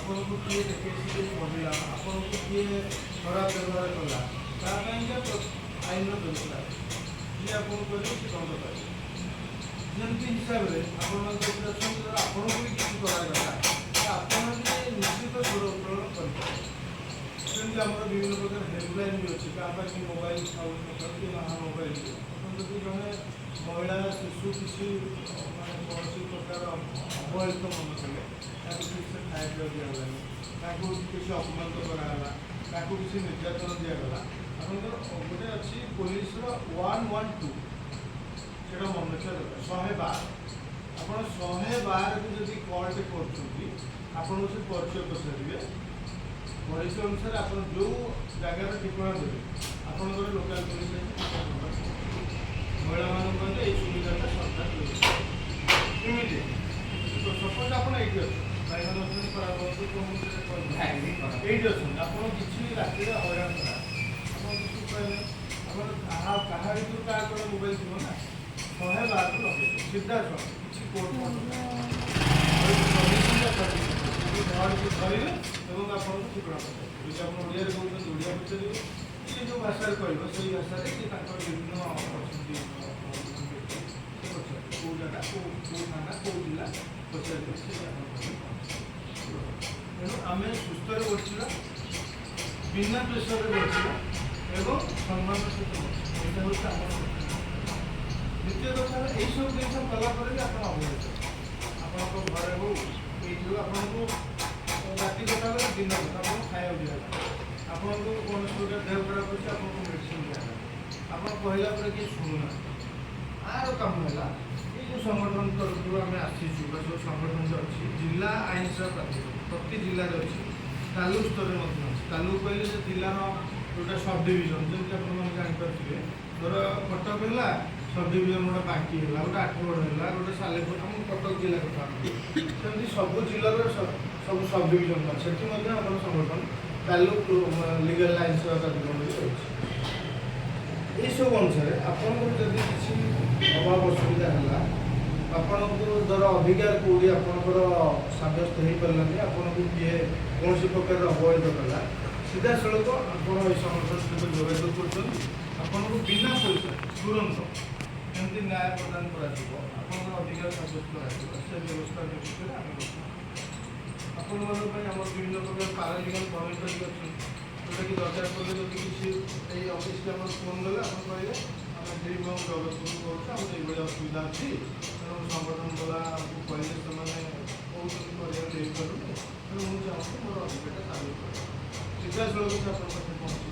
ଆପଣଙ୍କୁ କିଏ ଟେକେଇ କହିଲା, ଆପଣଙ୍କୁ କିଏ ଖରାପ ବ୍ୟବହାର କଲା, ତା ପାଇଁକା ଆଇନର ବ୍ୟବସ୍ଥା ଅଛି। ଯିଏ ଆପଣଙ୍କୁ କରିବ, ସେ ଦଣ୍ଡ ପାଇବ। ଯେମିତି ହିସାବରେ ଆପଣମାନେ ଏଠି ଅଛନ୍ତି, ଧର ଆପଣଙ୍କୁ ବି କିଛି କରାଗଲା, ତ ଆପଣ ବି ନିଶ୍ଚିତ ସ୍ୱର ଉତ୍ତୋଳନ କରିପାରିବେ। ସେମିତି ଆମର ବିଭିନ୍ନ ପ୍ରକାର ହେଲ୍ପଲାଇନ୍ ବି ଅଛି। କାହା ପାଖେ ମୋବାଇଲ ଥାଉ ନଥାଉ କି ମହା ମୋବାଇଲ ବି, ଆପଣ ଯଦି ଜଣେ ମହିଳା, ଶିଶୁ କିଛି ମାନେ କୌଣସି ପ୍ରକାର ଅବହେଳିତ ମନେ କଲେ, ତାକୁ ଠିକ୍ସେ ଖାଇବା ପିଇବା ଦିଆଗଲାନି, ତାକୁ କିଛି ଅପମାନିତ କରାଗଲା, ତାକୁ କିଛି ନିର୍ଯାତନା ଦିଆଗଲା, ଆପଣଙ୍କର ଗୋଟେ ଅଛି ପୋଲିସର 112। ସେଇଟା ମନେ ରଖିବା ଦରକାର, 112। ଆପଣ 112କୁ ଯଦି କଲ୍ଟେ କରୁଛନ୍ତି, ଆପଣଙ୍କୁ ସେ ପରିଚୟ ପଚାରିବେ। ପରିଚୟ ଅନୁସାରେ ଆପଣ ଯେଉଁ ଜାଗାର ଠିକଣା ଦେବେ, ଆପଣଙ୍କର ଲୋକାଲ ପୋଲିସ ଆସି ଆପଣଙ୍କ ପାଖରେ ପହଞ୍ଚିବେ। ମହିଳାମାନଙ୍କ ପାଇଁ ଏଇ ସୁବିଧାଟା ସରକାର ଦେଉଛି। କେମିତି? ସପୋଜ ଆପଣ ଏଇଠି ଅଛନ୍ତି, ଭାଇମାନେ ଅଛନ୍ତି, ଖରାପ ହୁଅନ୍ତୁ, ମୁଁ ସେଟା କହିବି, ଏଇଠି ଅଛନ୍ତି, ଆପଣ କିଛି ରାତିରେ ହଇରାଣ କରା, ଆପଣ କିଛି ଉପାୟ ନାହିଁ। ଆପଣ କାହା କାହା ଭିତରୁ କାହା ଗୋଟେ ମୋବାଇଲ ଥିବ ନା, 112କୁ ଲଗେଇବେ ସିଧାସଳଖ। କିଛି କୋର୍ଟ ଧରିକି ଧରିବେ ଏବଂ ଆପଣଙ୍କୁ ଠିକଣା ପଚାରିବେ। ଯଦି ଆପଣ ଓଡ଼ିଆରେ କହୁଛନ୍ତି, ଓଡ଼ିଆ ପଚାରିବେ। ଯିଏ ଯେଉଁ ଭାଷାରେ କହିବ, ସେଇ ଭାଷାରେ ସିଏ ତାଙ୍କର ବିଭିନ୍ନ ଅଛନ୍ତି ବ୍ୟକ୍ତି, ସେ ପଚାରିବେ କେଉଁ ଜାଗା, କେଉଁ କେଉଁ ଥାନା, କେଉଁ ଜିଲ୍ଲା ପଚାରିବେ, ସେ ଆପଣଙ୍କ ପାଖରେ ପହଞ୍ଚିବେ। ତେଣୁ ଆମେ ସୁସ୍ଥରେ ବଞ୍ଚିବା, ବିନା ପ୍ରେସରରେ ବଞ୍ଚିବା ଏବଂ ସମ୍ମାନର ସହିତ ବଞ୍ଚିବା, ଏଇଟା ହେଉଛି ଆମର ଲକ୍ଷ୍ୟ। ଦ୍ୱିତୀୟ କଥା ହେଲା, ଏଇସବୁ ଜିନିଷ କଲା ପରେ ବି ଆପଣ ଅବହେଳିତ, ଆପଣଙ୍କ ଘରେ ହଉ, ଏଇଠି ହଉ, ଆପଣଙ୍କୁ ରାତି କଥା ହେଲେ ଦିନ କଥା, ଆପଣଙ୍କୁ ଖାଇବାକୁ ଦିଆହେଲା, ଆପଣଙ୍କୁ କୌଣସି ପ୍ରକାର ଦେହ ଖରାପ ଅଛି, ଆପଣଙ୍କୁ ମେଡ଼ିସିନ ଦିଆହେଲା, ଆପଣ କହିଲା ପରେ କିଏ ଶୁଣୁନାହାନ୍ତି। ଆର କାମ ହେଲା, ଏଇ ଯେଉଁ ସଂଗଠନ ତରଫରୁ ଆମେ ଆସିଛୁ ବା ଯେଉଁ ସଂଗଠନ ଯେଉଁ ଅଛି, ଜିଲ୍ଲା ଆଇନ ସେବା ପ୍ରାଧିକରଣ ପ୍ରତି ଜିଲ୍ଲାରେ ଅଛି, ତାଲୁକ ସ୍ତରରେ ମଧ୍ୟ ଅଛି। ତାଲୁକ କହିଲେ ଯେ ଜିଲ୍ଲାର ଯେଉଁଟା ସବ୍ ଡିଭିଜନ, ଯେମିତି ଆପଣମାନେ ଜାଣିପାରୁଥିବେ, ଧର କଟକ ହେଲା, ସବ୍ ଡିଭିଜନ ଗୋଟେ ବାଙ୍କି ହେଲା, ଗୋଟେ ଆଠଗଡ଼ ହେଲା, ଗୋଟେ ସାଲେପୁର, ଆମ କଟକ ଜିଲ୍ଲା କଥା ଆମେ କହୁଛୁ। ସେମିତି ସବୁ ଜିଲ୍ଲାର ସବୁ ସବ୍ ଡିଭିଜନ ଅଛି। ସେଠି ମଧ୍ୟ ଆମର ସଂଗଠନ ତାଲୁକ ଲିଗାଲ ଆଇନ ସେବା ପ୍ରାଧିକରଣ ବି ରହିଛି। ଏଇସବୁ ଅନୁସାରେ ଆପଣଙ୍କର ଯଦି କିଛି ଅଭାବ ଅସୁବିଧା ହେଲା, ଆପଣଙ୍କୁ ଧର ଅଧିକାର କେଉଁଠି ଆପଣଙ୍କର ସାବ୍ୟସ୍ତ ହେଇପାରିଲାନି, ଆପଣଙ୍କୁ କିଏ କୌଣସି ପ୍ରକାରର ଅବହେଳିତ କଲା, ସିଧାସଳଖ ଆପଣ ଏଇ ସଂଗଠନ ସହିତ ଯୋଗାଯୋଗ କରୁଛନ୍ତି। ଆପଣଙ୍କୁ ବିନା ପଇସା ତୁରନ୍ତ କେମିତି ନ୍ୟାୟ ପ୍ରଦାନ କରାଯିବ, ଆପଣଙ୍କର ଅଧିକାର ସାବ୍ୟସ୍ତ କରାଯିବ, ସେ ବ୍ୟବସ୍ଥା ବିଷୟରେ ଆମେ ବର୍ତ୍ତମାନ ଆପଣମାନଙ୍କ ପାଇଁ ଆମର ବିଭିନ୍ନ ପ୍ରକାର ପାରାଲିଗାଲ ଭଲେଣ୍ଟିୟର ବି ଅଛନ୍ତି, ଯେଉଁଟାକି ଦରକାର ପଡ଼ିଲେ ଯଦି କିଛି ଏଇ ଅଫିସରେ ଆମର ଫୋନ୍ କଲେ, ଆପଣ କହିବେ, ଆମେ ଡ୍ରିମ୍ ହୋମ୍ ଜଗତପୁରରୁ କହୁଛୁ, ଆମର ଏଇଭଳିଆ ଅସୁବିଧା ଅଛି, ତେଣୁ ସଂଗଠନ ବାଲା ଆମକୁ କହିଲେ, ସେମାନେ କହୁଛନ୍ତି କରିବାକୁ, ହେଇପାରୁନି, ତେଣୁ ମୁଁ ଚାହୁଁଛି ମୋର ଅଧିକାରଟା ସାବ୍ୟସ୍ତ କରିବି। ସିଧାସଳଖ ସେ ଆପଣଙ୍କ ପାଖରେ ପହଞ୍ଚିବେ।